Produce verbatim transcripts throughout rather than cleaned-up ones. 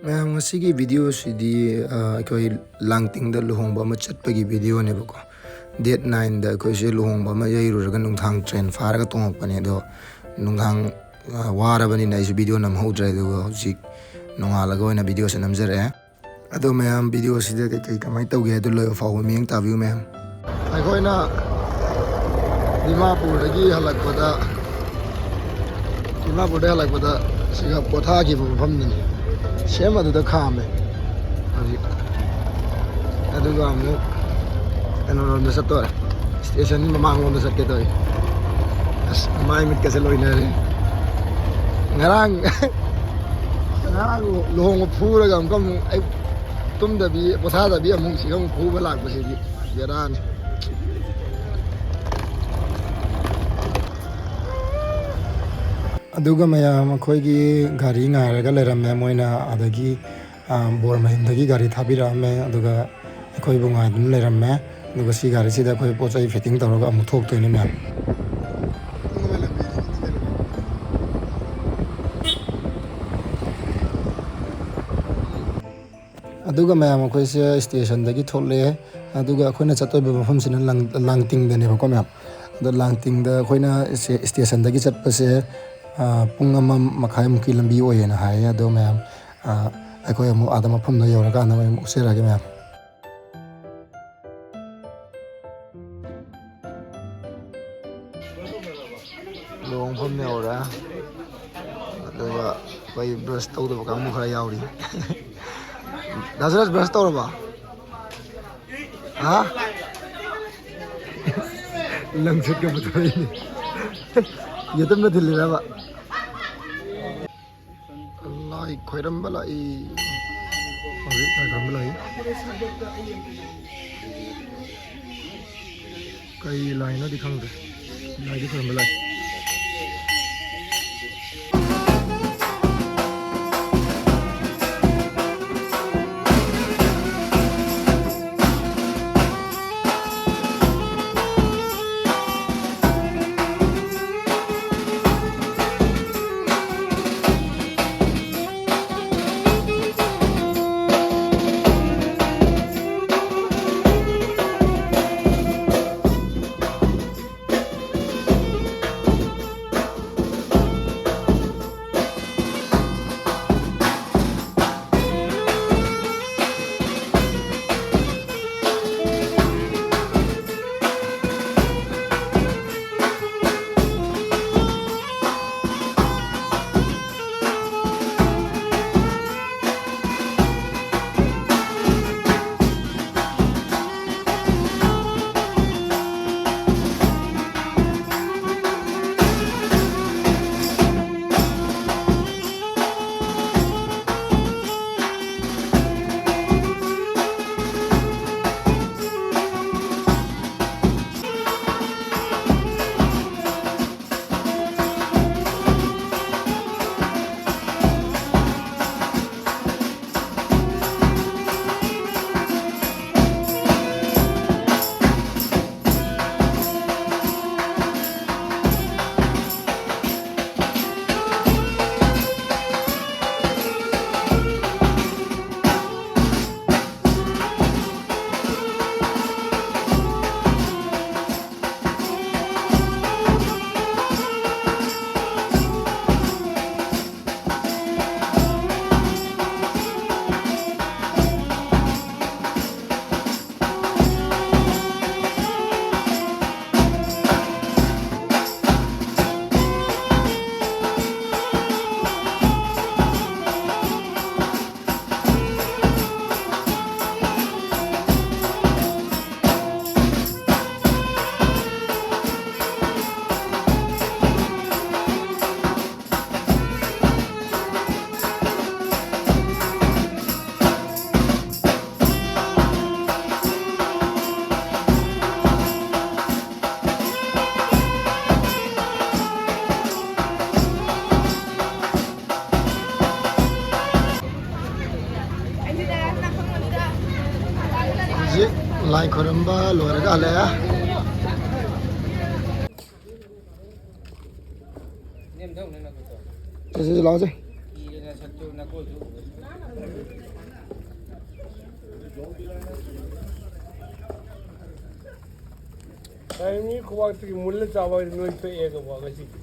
ꯃꯌꯥꯝ, ꯉꯁꯤꯒꯤ ꯚꯤꯗꯤꯑꯣꯁꯤꯗꯤ, ꯑ, ꯑꯩꯈꯣꯏ ꯂꯥꯡꯇꯤꯡꯗ ꯂꯨꯍꯣꯡꯕ ꯑꯃ ꯆꯠꯄꯒꯤ ꯚꯤꯗꯤꯑꯣꯅꯦꯕꯀꯣ꯫ ꯗꯦꯠ ꯅꯥꯏꯟꯗ ꯑꯩꯈꯣꯏꯁꯦ ꯂꯨꯍꯣꯡꯕ ꯑꯃ ꯌꯩꯔꯨꯔꯒ ꯅꯨꯡꯗꯥꯡ ꯇ꯭ꯔꯦꯟ ꯐꯥꯔꯒ ꯇꯣꯡꯉꯛꯄꯅꯦ꯫ ꯑꯗꯣ ꯅꯨꯡꯗꯥꯡ, ꯑ, ꯋꯥꯔꯕꯅꯤꯅ ꯑꯩꯁꯨ ꯚꯤꯗꯤꯑꯣ ꯅꯝꯍꯧꯗ꯭ꯔꯦ꯫ ꯑꯗꯨꯒ ꯍꯧꯖꯤꯛ ꯅꯣꯡꯉꯥꯜꯂꯒ ꯑꯣꯏꯅ ꯚꯤꯗꯤꯑꯣꯁꯦ ꯅꯝꯖꯔꯛꯑꯦ꯫ ꯑꯗꯣ ꯃꯌꯥꯝ, ꯚꯤꯗꯤꯑꯣꯁꯤꯗ ꯀꯩꯀꯩ ꯀꯃꯥꯏꯅ ꯇꯧꯒꯦ ꯍꯥꯏꯗꯣ ꯂꯣꯏꯕ ꯐꯥꯎꯕ ꯃꯤꯠꯌꯦꯡ ꯇꯥꯕꯤꯌꯨ ꯃꯌꯥꯝ꯫ ꯑꯩꯈꯣꯏꯅ ꯗꯤꯃꯥꯄꯨꯔꯗꯒꯤ ꯍꯜꯂꯛꯄꯗ, ꯗꯤꯃꯥꯄꯨꯔꯗꯒꯤ ꯍꯜꯂꯛꯄꯗ ꯁꯤꯒ ꯄꯣꯊꯥꯈꯤꯕ ꯃꯐꯝꯗꯨꯅꯤ꯫ ꯁꯦꯝ ꯑꯗꯨꯗ ꯈꯥꯝꯃꯦ ꯍꯧꯖꯤꯛ꯫ ꯑꯗꯨꯒ ꯑꯃꯨꯛ ꯀꯩꯅꯣꯔꯣꯝꯗ ꯆꯠꯇꯣꯔꯦ, ꯁ꯭ꯇꯦꯁꯟꯒꯤ ꯃꯃꯥꯡꯂꯣꯝꯗ ꯆꯠꯀꯦ ꯇꯧꯔꯤ꯫ ꯑꯁ, ꯃꯥꯏ ꯃꯤꯠꯀꯁꯦ ꯂꯣꯏꯅꯔꯦ꯫ ꯉꯔꯥꯡ, ꯉꯔꯥꯡ ꯂꯨꯍꯣꯡꯕ ꯐꯨꯔꯒ ꯑꯃꯨꯛꯀ ꯑꯃꯨꯛ ꯑꯩ ꯇꯨꯝꯗꯕꯤ, ꯄꯣꯊꯥꯗꯕꯤ ꯑꯃꯨꯛ ꯁꯤꯒ ꯑꯃꯨꯛ ꯐꯨꯕ ꯂꯥꯛꯄꯁꯤꯗꯤ ꯕꯦꯔꯥꯅꯤ꯫ ꯑꯗꯨꯒ ꯃꯌꯥꯝ ꯑꯩꯈꯣꯏꯒꯤ ꯒꯥꯔꯤ ꯉꯥꯏꯔꯒ ꯂꯩꯔꯝꯃꯦ꯫ ꯃꯣꯏꯅ ꯑꯗꯒꯤ, ꯑ, ꯕꯣꯔ ꯃꯌꯨꯝꯗꯒꯤ ꯒꯥꯔꯤ ꯊꯥꯕꯤꯔꯛꯑꯝꯃꯦ꯫ ꯑꯗꯨꯒ ꯑꯩꯈꯣꯏꯕꯨ ꯉꯥꯏꯗꯨꯅ ꯂꯩꯔꯝꯃꯦ꯫ ꯑꯗꯨꯒ ꯁꯤ ꯒꯥꯔꯤꯁꯤꯗ ꯑꯩꯈꯣꯏ ꯄꯣꯠ ꯆꯩ ꯐꯤꯠꯇꯤꯡ ꯇꯧꯔꯒ ꯑꯃꯨꯛ ꯊꯣꯛꯇꯣꯏꯅꯦ ꯃꯌꯥꯝ꯫ ꯑꯗꯨꯒ ꯃꯌꯥꯝ, ꯑꯩꯈꯣꯏꯁꯦ ꯁ꯭ꯇꯦꯁꯟꯗꯒꯤ ꯊꯣꯛꯂꯛꯑꯦ꯫ ꯑꯗꯨꯒ ꯑꯩꯈꯣꯏꯅ ꯆꯠꯇꯣꯏꯕ ꯃꯐꯝꯁꯤꯅ ꯂꯥꯡ-, ꯂꯥꯡꯇꯤꯡꯗꯅꯦꯕꯀꯣ ꯃꯌꯥꯝ꯫ ꯑꯗꯣ ꯂꯥꯡꯇꯤꯡꯗ ꯑꯩꯈꯣꯏꯅ ꯁꯦ-, ꯁ꯭ꯇꯦꯁꯟꯗꯒꯤ ꯆꯠꯄꯁꯦ, ꯑ, ꯄꯨꯡ ꯑꯃ ꯃꯈꯥꯏꯃꯨꯛꯀꯤ ꯂꯝꯕꯤ ꯑꯣꯏꯌꯦꯅ ꯍꯥꯏꯌꯦ꯫ ꯑꯗꯣ ꯃꯌꯥꯝ, ꯑ, ꯑꯩꯈꯣꯏ ꯑꯃꯨꯛ ꯑꯥꯗ ꯃꯐꯝꯗꯣ ꯌꯧꯔꯀꯥꯟꯗ ꯑꯃꯨꯛ ꯎꯠꯆꯔꯛꯑꯒꯦ ꯃꯌꯥꯝ꯫ ꯂꯨꯍꯣꯡꯐꯝ ꯌꯧꯔꯦ꯫ ꯑꯗꯨꯒ ꯑꯩꯈꯣꯏ ꯕ꯭ꯔꯁ ꯇꯧꯗꯕ ꯀꯥꯡꯕꯨ ꯈꯔ ꯌꯥꯎꯔꯤ꯫ ꯗꯥ ꯁꯨꯔꯖ, ꯕ꯭ꯔꯁ ꯇꯧꯔꯕꯣ? ꯍꯥ? ꯂꯪꯆꯠꯀ ꯄꯨꯊꯣꯔꯛꯏꯅꯦ꯫ ꯌꯦꯇꯨꯝꯅ ꯊꯤꯜꯂꯤꯔꯕ? ꯂꯥꯏ ꯈꯣꯏꯔꯝꯕ ꯂꯥꯛꯏ꯫ ꯍꯧꯖꯤꯛ ꯂꯥꯏ ꯈꯣꯏꯔꯝꯕ ꯂꯥꯛꯏ꯫ ꯀꯩ ꯂꯥꯏꯅꯣꯗꯤ ꯈꯪꯗ꯭ꯔꯦ꯫ ꯂꯥꯏꯗꯤ ꯈꯣꯏꯔꯝꯕ ꯂꯥꯛꯏ꯫ ꯂꯥꯏ ꯈꯣꯏꯔꯝꯕ ꯂꯣꯏꯔꯒ ꯍꯜꯂꯛꯑꯦ꯫ ꯁꯦ, ꯁꯦ, ꯁꯦ, ꯂꯥꯛꯑꯣꯁꯦ꯫ ꯀꯩ ꯃꯤ ꯈꯨꯕꯥꯛꯇꯒꯤ ꯃꯨꯜꯂ ꯆꯥꯕ ꯍꯥꯏꯗꯤ ꯅꯣꯏ ꯊꯣꯛꯑꯦꯒꯀꯣ ꯉꯁꯤꯗꯤ꯫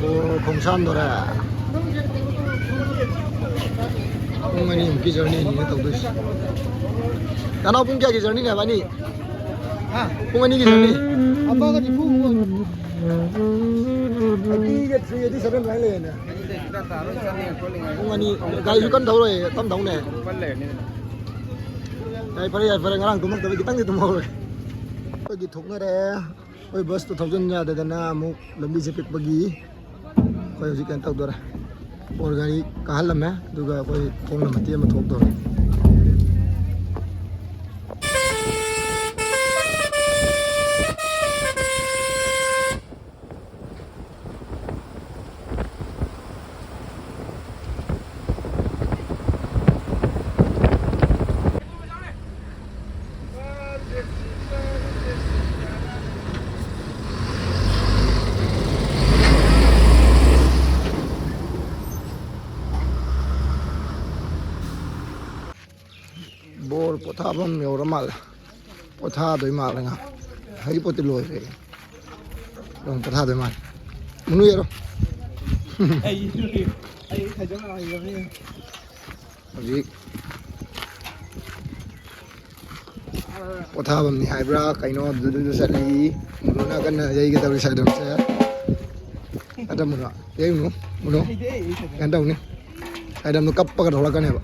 ꯕꯣꯔ ꯈꯣꯡꯁꯥꯟꯗꯣꯔꯦ꯫ ꯄꯨꯡ ꯑꯅꯤꯃꯨꯛꯀꯤ ꯖꯔꯅꯤꯅꯤꯅꯦ ꯇꯧꯗꯣꯏꯁꯦ꯫ ꯅꯅꯥꯎ, ꯄꯨꯡ ꯀꯌꯥꯒꯤ ꯖꯔꯅꯤꯅꯦ ꯍꯥꯏꯕ? ꯑꯅꯤ? ꯄꯨꯡ ꯑꯅꯤꯒꯤ ꯆꯠꯅꯤ꯫ ꯑꯃꯒ ꯅꯤꯐꯨ꯫ ꯑꯅꯤꯒ three ꯑꯗꯤ seven ꯂꯩꯔꯦꯅꯦ꯫ ꯄꯨꯡ ꯑꯅꯤ꯫ ꯒꯥꯔꯤꯁꯨ ꯀꯟꯅ ꯊꯧꯔꯣꯏ, ꯇꯞ ꯊꯧꯅꯦ꯫ ꯌꯥꯏ ꯐꯔꯦ, ꯌꯥꯏ ꯐꯔꯦ, ꯉꯔꯥꯡ ꯇꯨꯝꯃꯛꯇꯕ ꯈꯤꯇꯪꯗꯤ ꯇꯨꯝꯍꯧꯔꯦ꯫ ꯑꯩꯈꯣꯏꯒꯤ ꯊꯣꯛꯅꯔꯦ꯫ ꯑꯩꯈꯣꯏ ꯕꯁꯇꯣ ꯊꯧꯖꯤꯟ ꯌꯥꯗꯗꯅ ꯑꯃꯨꯛ ꯂꯝꯕꯤꯁꯦ ꯄꯤꯛꯄꯒꯤ ꯑꯩꯈꯣꯏ ꯍꯧꯖꯤꯛ ꯀꯩꯅꯣ ꯇꯧꯗꯣꯔꯦ꯫ ꯕꯣꯔ ꯒꯥꯔꯤ ꯀꯥꯍꯜꯂꯝꯃꯦ, ꯑꯗꯨꯒ ꯑꯩꯈꯣꯏ ꯈꯣꯡꯅ ꯃꯇꯦꯛ ꯑꯃ ꯊꯣꯛꯇꯣꯔꯦ꯫ ꯕꯣꯔ ꯄꯣꯊꯥꯐꯝ ꯌꯧꯔ ꯃꯥꯜꯂꯦ꯫ ꯄꯣꯊꯥꯗꯣꯏ ꯃꯥꯜꯂꯦ ꯉꯥ꯫ ꯍꯧꯖꯤꯛ ꯄꯣꯠꯇꯤ ꯂꯣꯏꯈ꯭ꯔꯦ꯫ ꯑꯗꯨꯝ ꯄꯣꯊꯥꯗꯣꯏ ꯃꯥꯜꯂꯦ꯫ ꯃꯅꯨ ꯌꯦꯔꯣ꯫ ꯑꯩ, ꯑꯩ ꯈꯥꯏꯗꯣꯛ ꯉꯝꯗꯕꯅꯤꯅ꯫ ꯍꯧꯖꯤꯛ ꯄꯣꯊꯥꯐꯝꯅꯤ ꯍꯥꯏꯕ꯭ꯔꯥ ꯀꯩꯅꯣ ꯑꯗꯨꯗꯁꯨ ꯆꯠꯂꯤ꯫ ꯃꯨꯅꯨꯅ ꯀꯟꯅ ꯌꯩꯒꯦ ꯇꯧꯔꯤ ꯁꯥꯏꯗꯝꯁꯦ꯫ ꯅꯠꯇ꯭ꯔ ꯃꯨꯅꯨ? ꯌꯩꯔꯨꯅꯨ, ꯃꯨꯅꯨ꯫ ꯀꯩꯅꯣ ꯇꯧꯅꯤ꯫ ꯁꯥꯏꯗꯝꯗꯣ ꯀꯞꯄꯒ ꯊꯣꯛꯂꯛꯀꯅꯦꯕ꯫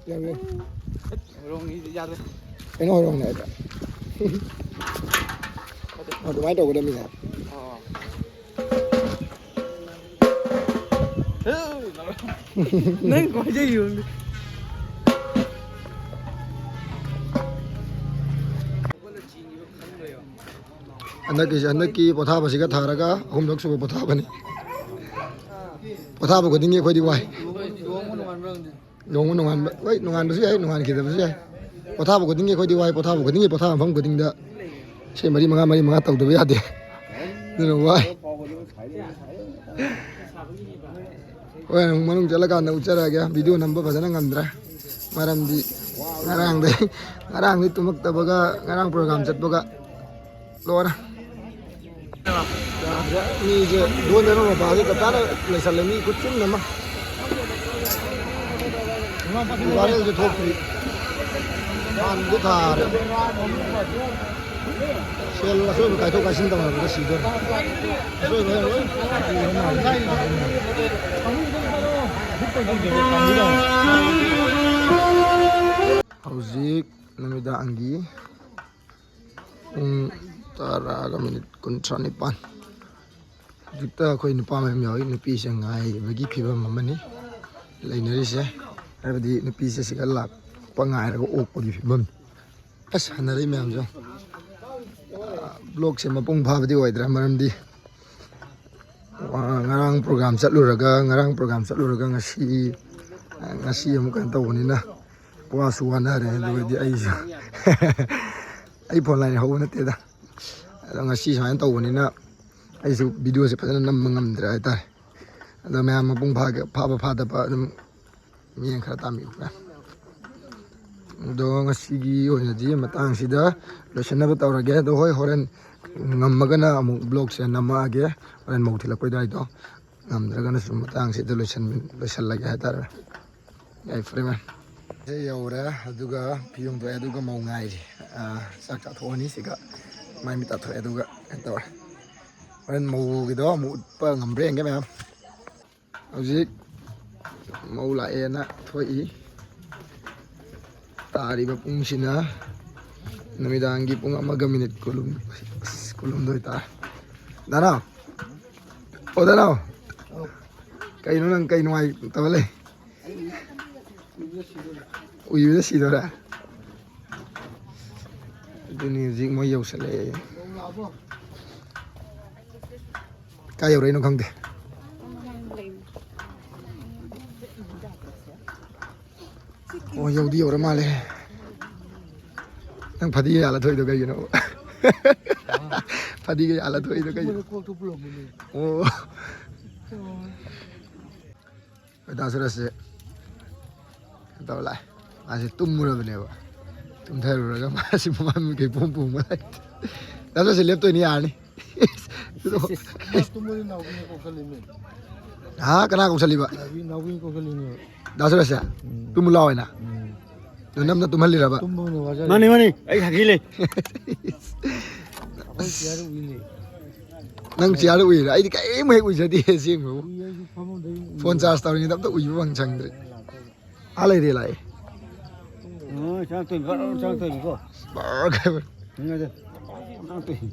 ꯌꯥꯔꯦ꯫ ꯍꯣꯏꯔꯣꯡꯒꯤꯗꯤ ꯌꯥꯗ꯭ꯔꯦ꯫ ꯀꯩꯅꯣ ꯍꯣꯏꯔꯣꯡꯅꯦ ꯍꯥꯏꯗ꯫ ꯑꯗꯨꯃꯥꯏꯅ ꯇꯧꯒꯗꯕꯅꯤꯅꯦ꯫ ꯑꯣ꯫ ꯅꯪ ꯈ꯭ꯋꯥꯏꯗꯒꯤ ꯌꯣꯟꯕꯤ꯫ ꯍꯟꯗꯛꯀꯤꯁꯦ, ꯍꯟꯗꯛꯀꯤ ꯄꯣꯊꯥꯕꯁꯤꯒ ꯊꯥꯔꯒ ꯑꯍꯨꯝꯂꯛ ꯁꯨꯕ ꯄꯣꯊꯥꯕꯅꯤ꯫ ꯄꯣꯊꯥꯕ ꯈꯨꯗꯤꯡꯒꯤ ꯑꯩꯈꯣꯏꯗꯤ ꯋꯥꯏ꯫ ꯅꯣꯡꯃ ꯅꯣꯡꯉꯥꯟꯕ, ꯍꯣꯏ, ꯅꯣꯡꯉꯥꯟꯕꯁꯨ ꯌꯥꯏ, ꯅꯣꯡꯉꯥꯟꯈꯤꯗꯕꯁꯨ ꯌꯥꯏ꯫ ꯄꯣꯊꯥꯕ ꯈꯨꯗꯤꯡꯒꯤ ꯑꯩꯈꯣꯏꯗꯤ ꯋꯥꯏ, ꯄꯣꯊꯥꯕ ꯈꯨꯗꯤꯡꯒꯤ, ꯄꯣꯊꯥꯕ ꯃꯐꯝ ꯈꯨꯗꯤꯡꯗ ꯁꯤ ꯃꯔꯤ ꯃꯉꯥ, ꯃꯔꯤ ꯃꯉꯥ ꯇꯧꯗꯕ ꯌꯥꯗꯦ꯫ ꯑꯗꯨꯅ ꯋꯥꯏ꯫ ꯍꯣꯔꯦꯟ ꯑꯃꯨꯛ ꯃꯅꯨꯡ ꯆꯠꯂꯀꯥꯟꯗ ꯎꯠꯆꯔꯛꯑꯒꯦ꯫ ꯚꯤꯗꯤꯑꯣ ꯅꯝꯕ ꯐꯖꯅ ꯉꯝꯗ꯭ꯔꯦ, ꯃꯔꯝꯗꯤ ꯉꯔꯥꯡꯗꯩ, ꯉꯔꯥꯡꯗꯩ ꯇꯨꯝꯃꯛꯇꯕꯒ ꯉꯔꯥꯡ ꯄ꯭ꯔꯣꯒ꯭ꯔꯥꯝ ꯆꯠꯄꯒ ꯂꯣꯏꯔꯦ꯫ ꯌꯥꯗ꯭ꯔꯦ꯫ ꯃꯤꯁꯦ ꯗꯣꯟꯗꯅ ꯃꯄꯥꯁꯦ ꯆꯞ ꯆꯥꯅ ꯂꯩꯁꯜꯂꯦ꯫ ꯃꯤ ꯈꯨꯠꯆꯤꯟ ꯑꯃ꯫ ꯚꯥꯏꯔꯦꯜꯁꯨ ꯊꯣꯛꯇ꯭ꯔꯤ꯫ ꯍꯥꯟꯅꯗꯤ ꯊꯥꯔꯦ꯫ ꯁꯦꯜ ꯑꯁꯣꯏꯕ ꯀꯥꯏꯊꯣꯛ ꯀꯥꯏꯁꯤꯟ ꯇꯧꯅꯕꯗ ꯁꯤꯗꯣꯔꯦ꯫ ꯑꯁꯣꯏꯕ ꯂꯣꯏ꯫ ꯍꯧꯖꯤꯛ ꯅꯨꯃꯤꯗꯥꯡꯒꯤ ꯄꯨꯡ ꯇꯔꯥꯒ ꯃꯤꯅꯤꯠ ꯀꯨꯟꯊ꯭ꯔꯥ ꯅꯤꯄꯥꯟ꯫ ꯍꯧꯖꯤꯛꯇ ꯑꯩꯈꯣꯏ ꯅꯨꯄꯥ ꯃꯌꯥꯝ ꯌꯥꯎꯏ꯫ ꯅꯨꯄꯤꯁꯦ ꯉꯥꯏꯕꯒꯤ ꯐꯤꯕꯝ ꯑꯃꯅꯤ ꯂꯩꯅꯔꯤꯁꯦ꯫ ꯍꯥꯏꯕꯗꯤ ꯅꯨꯄꯤꯁꯦ ꯁꯤꯗ ꯂꯥꯛꯄ ꯉꯥꯏꯔꯒ ꯑꯣꯛꯄꯒꯤ ꯐꯤꯕꯝ꯫ ꯑꯁ, ꯍꯟꯅꯔꯛꯏ ꯃꯌꯥꯝꯁꯦ꯫ ꯕ꯭ꯂꯣꯛꯁꯦ ꯃꯄꯨꯡ ꯐꯥꯕꯗꯤ ꯑꯣꯏꯗ꯭ꯔꯦ, ꯃꯔꯝꯗꯤ ꯉꯔꯥꯡ ꯄ꯭ꯔꯣꯒ꯭ꯔꯥꯝ ꯆꯠꯂꯨꯔꯒ, ꯉꯔꯥꯡ ꯄ꯭ꯔꯣꯒ꯭ꯔꯥꯝ ꯆꯠꯂꯨꯔꯒ ꯉꯁꯤ, ꯉꯁꯤ ꯑꯃꯨꯛ ꯀꯩꯅꯣ ꯇꯧꯕꯅꯤꯅ ꯋꯥꯁꯨ ꯋꯥꯅꯔꯦ꯫ ꯑꯗꯨꯒꯗꯤ ꯑꯩꯁꯨ ꯑꯩ ꯐꯣꯟ ꯂꯥꯏꯟ ꯍꯧꯕ ꯅꯠꯇꯦꯗ꯫ ꯑꯗꯣ ꯉꯁꯤ ꯁꯨꯃꯥꯏꯅ ꯇꯧꯕꯅꯤꯅ ꯑꯩꯁꯨ ꯚꯤꯗꯤꯑꯣꯁꯦ ꯐꯖꯅ ꯅꯝꯕ ꯉꯝꯗ꯭ꯔꯦ ꯍꯥꯏꯇꯥꯔꯦ꯫ ꯑꯗꯣ ꯃꯌꯥꯝ ꯃꯄꯨꯡ ꯐꯥꯒꯦ-, ꯐꯥꯕ ꯐꯥꯗꯕ ꯑꯗꯨꯝ ꯃꯤꯠꯌꯦꯡ ꯈꯔ ꯇꯥꯕꯤꯌꯨ ꯃꯌꯥꯝ꯫ ꯑꯗꯣ ꯉꯁꯤꯒꯤ ꯑꯣꯏꯅꯗꯤ ꯃꯇꯥꯡꯁꯤꯗ ꯂꯣꯏꯁꯤꯟꯅꯕ ꯇꯧꯔꯒꯦ꯫ ꯑꯗꯣ ꯍꯣꯏ, ꯍꯣꯔꯦꯟ ꯉꯝꯃꯒꯅ ꯑꯃꯨꯛ ꯕ꯭ꯂꯣꯛꯁꯦ ꯅꯝꯃꯛꯑꯒꯦ꯫ ꯍꯣꯔꯦꯟ ꯃꯧ ꯊꯤꯜꯂꯛꯄꯩ ꯑꯗꯨꯋꯥꯏꯗꯣ꯫ ꯉꯝꯗ꯭ꯔꯒꯅꯁꯨ ꯃꯇꯥꯡꯁꯤꯗ ꯂꯣꯏꯁꯟ-, ꯂꯣꯏꯁꯜꯂꯒꯦ ꯍꯥꯏꯇꯥꯔꯦ꯫ ꯌꯥꯏꯐꯔꯦ ꯃꯌꯥꯝ꯫ ꯁꯤ ꯌꯧꯔꯦ, ꯑꯗꯨꯒ ꯐꯤ ꯍꯣꯡꯗꯣꯛꯑꯦ, ꯑꯗꯨꯒ ꯃꯧ ꯉꯥꯏꯔꯤ꯫ ꯑꯥ, ꯆꯥꯛ ꯆꯥꯊꯣꯛꯑꯅꯤ ꯁꯤꯒ꯫ ꯃꯥꯏ ꯃꯤꯠ ꯇꯥꯊꯣꯛꯑꯦ, ꯑꯗꯨꯒ ꯀꯩꯅꯣ ꯇꯧꯔꯦ꯫ ꯍꯣꯔꯦꯟ ꯃꯧꯒꯤꯗꯣ ꯑꯃꯨꯛ ꯎꯠꯄ ꯉꯝꯕ꯭ꯔꯥ ꯌꯦꯡꯒꯦ ꯃꯌꯥꯝ꯫ ꯍꯧꯖꯤꯛ ꯃꯧ ꯂꯥꯛꯑꯦꯅ ꯊꯣꯛꯏ꯫ ꯇꯥꯔꯤꯕ ꯄꯨꯡꯁꯤꯅ ꯅꯨꯃꯤꯗꯥꯡꯒꯤ ꯄꯨꯡ ꯑꯃꯒ ꯃꯤꯅꯤꯠ ꯀꯨꯟ, ꯑꯁ, ꯀꯨꯟꯍꯨꯝꯗꯣꯏ ꯇꯥꯔꯦ꯫ ꯗꯥꯅꯥꯎ! ꯑꯣ, ꯗꯥꯅꯥꯎ! ꯀꯩꯅꯣ ꯅꯪ ꯀꯩ ꯅꯨꯡꯉꯥꯏꯇꯕ ꯂꯩ? ꯎꯏꯕꯗ ꯁꯤꯗꯣꯔꯦ꯫ ꯑꯗꯨꯅꯤ ꯍꯧꯖꯤꯛ ꯃꯣꯏ ꯌꯧꯁꯜꯂꯛꯑꯦ꯫ ꯀꯥꯏ ꯌꯧꯔꯛꯏꯅꯣ ꯈꯪꯗꯦ꯫ ꯑꯣ, ꯌꯧꯗꯤ ꯌꯧꯔ ꯃꯥꯜꯂꯦ꯫ ꯅꯪ ꯐꯗꯤꯒ ꯌꯥꯜꯂ ꯊꯣꯛꯏꯗꯣ ꯀꯩꯒꯤꯅꯣ? ꯐꯗꯤꯒ ꯌꯥꯜꯂ ꯊꯣꯛꯏꯗꯣ ꯀꯩꯒꯤꯅꯣ? ꯑꯣ꯫ ꯑꯩꯈꯣꯏ ꯗꯥ ꯁꯨꯔꯖꯁꯦ ꯀꯩꯅꯣ ꯇꯧꯔ ꯂꯥꯛꯑꯦ꯫ ꯃꯥꯁꯦ ꯇꯨꯝꯃꯨꯔꯕꯅꯦꯕ꯫ ꯇꯨꯝꯊꯔꯨꯔꯒ ꯃꯥꯁꯤ ꯃꯃꯥꯏ ꯃꯃꯤꯠ ꯀꯩ ꯄꯣꯝ ꯄꯣꯝꯕ ꯂꯥꯛꯑꯦ꯫ ꯗꯥ ꯁꯨꯔꯖꯁꯦ ꯂꯦꯞꯇꯣꯏꯅꯤ, ꯌꯥꯔꯅꯤ꯫ ꯇꯨꯝꯕꯗꯤ ꯅꯥꯎꯕꯤꯅ ꯀꯧꯁꯜꯂꯤꯃꯤ꯫ ꯍꯥ, ꯀꯅꯥ ꯀꯧꯁꯜꯂꯤꯕ? ꯅꯥꯎꯕꯤ, ꯅꯥꯎꯕꯤꯅ ꯀꯧꯁꯜꯂꯤꯃꯤ꯫ ꯗꯥ ꯁꯨꯔꯦꯁꯁꯦ? ꯎꯝ꯫ ꯇꯨꯝꯃꯨ ꯂꯥꯎ ꯍꯥꯏꯅ? ꯎꯝ꯫ ꯑꯗꯨ ꯅꯝꯅ ꯇꯨꯝꯍꯜꯂꯤꯔꯕ? ꯇꯨꯝꯕꯕꯨꯅ ꯋꯥꯖꯔꯦ꯫ ꯃꯥꯅꯤ, ꯃꯥꯅꯤ꯫ ꯑꯩ ꯍꯥꯏꯕꯤꯂꯦ꯫ ꯑꯩꯈꯣꯏ ꯆꯤꯌꯥꯔꯗ ꯎꯏꯅꯦ꯫ ꯅꯪ ꯆꯤꯌꯥꯔꯗ ꯎꯏꯔꯥ? ꯑꯩꯗꯤ ꯀꯔꯤꯝ ꯍꯦꯛ ꯎꯏꯖꯗꯦ ꯑꯁꯦꯡꯕꯕꯨ꯫ ꯎꯏ, ꯑꯩꯁꯨ ꯐꯃꯨꯡꯗ ꯑꯗꯨꯝ ꯎꯏ꯫ ꯐꯣꯟ ꯆꯥꯔꯖ ꯇꯧꯔꯤꯉꯩꯗ ꯑꯝꯇ ꯎꯏꯕ ꯐꯪ ꯁꯪꯗ꯭ꯔꯦ꯫ ꯑꯥ ꯂꯩꯔꯦ ꯂꯥꯛꯑꯦ꯫ ꯑꯣ, ꯆꯪꯉꯛꯇꯣꯏꯅꯤ, ꯕꯔ ꯆꯪꯉꯛꯇꯣꯏꯅꯤꯀꯣ꯫ ꯕꯔ ꯀꯥꯏꯕ꯫ ꯆꯪꯉꯛꯇꯣꯏꯅꯤ꯫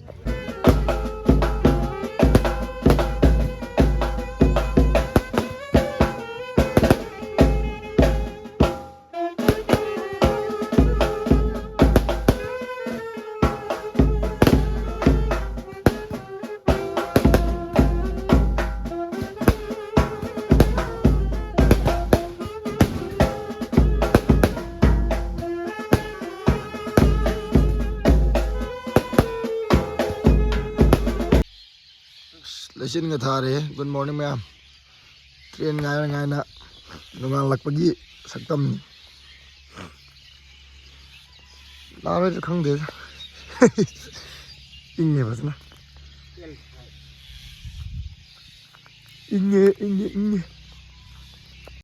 ꯑꯁ, ꯂꯩꯆꯤꯟꯒ ꯊꯥꯔꯦꯍꯦ꯫ Good morning ꯃꯌꯥꯝ꯫ Train ꯉꯥꯏꯅ ꯉꯥꯏꯅ ꯅꯣꯡꯉꯥꯜꯂꯛꯄꯒꯤ ꯁꯛꯇꯝꯅꯤ꯫ ꯂꯥꯛꯑꯔꯣꯏꯗ꯭ꯔꯥ ꯈꯪꯗꯦꯗ꯫ ꯏꯪꯉꯦ ꯐꯖꯅ꯫ ꯏꯪꯉꯦ, ꯏꯪꯉꯦ, ꯏꯪꯉꯦ꯫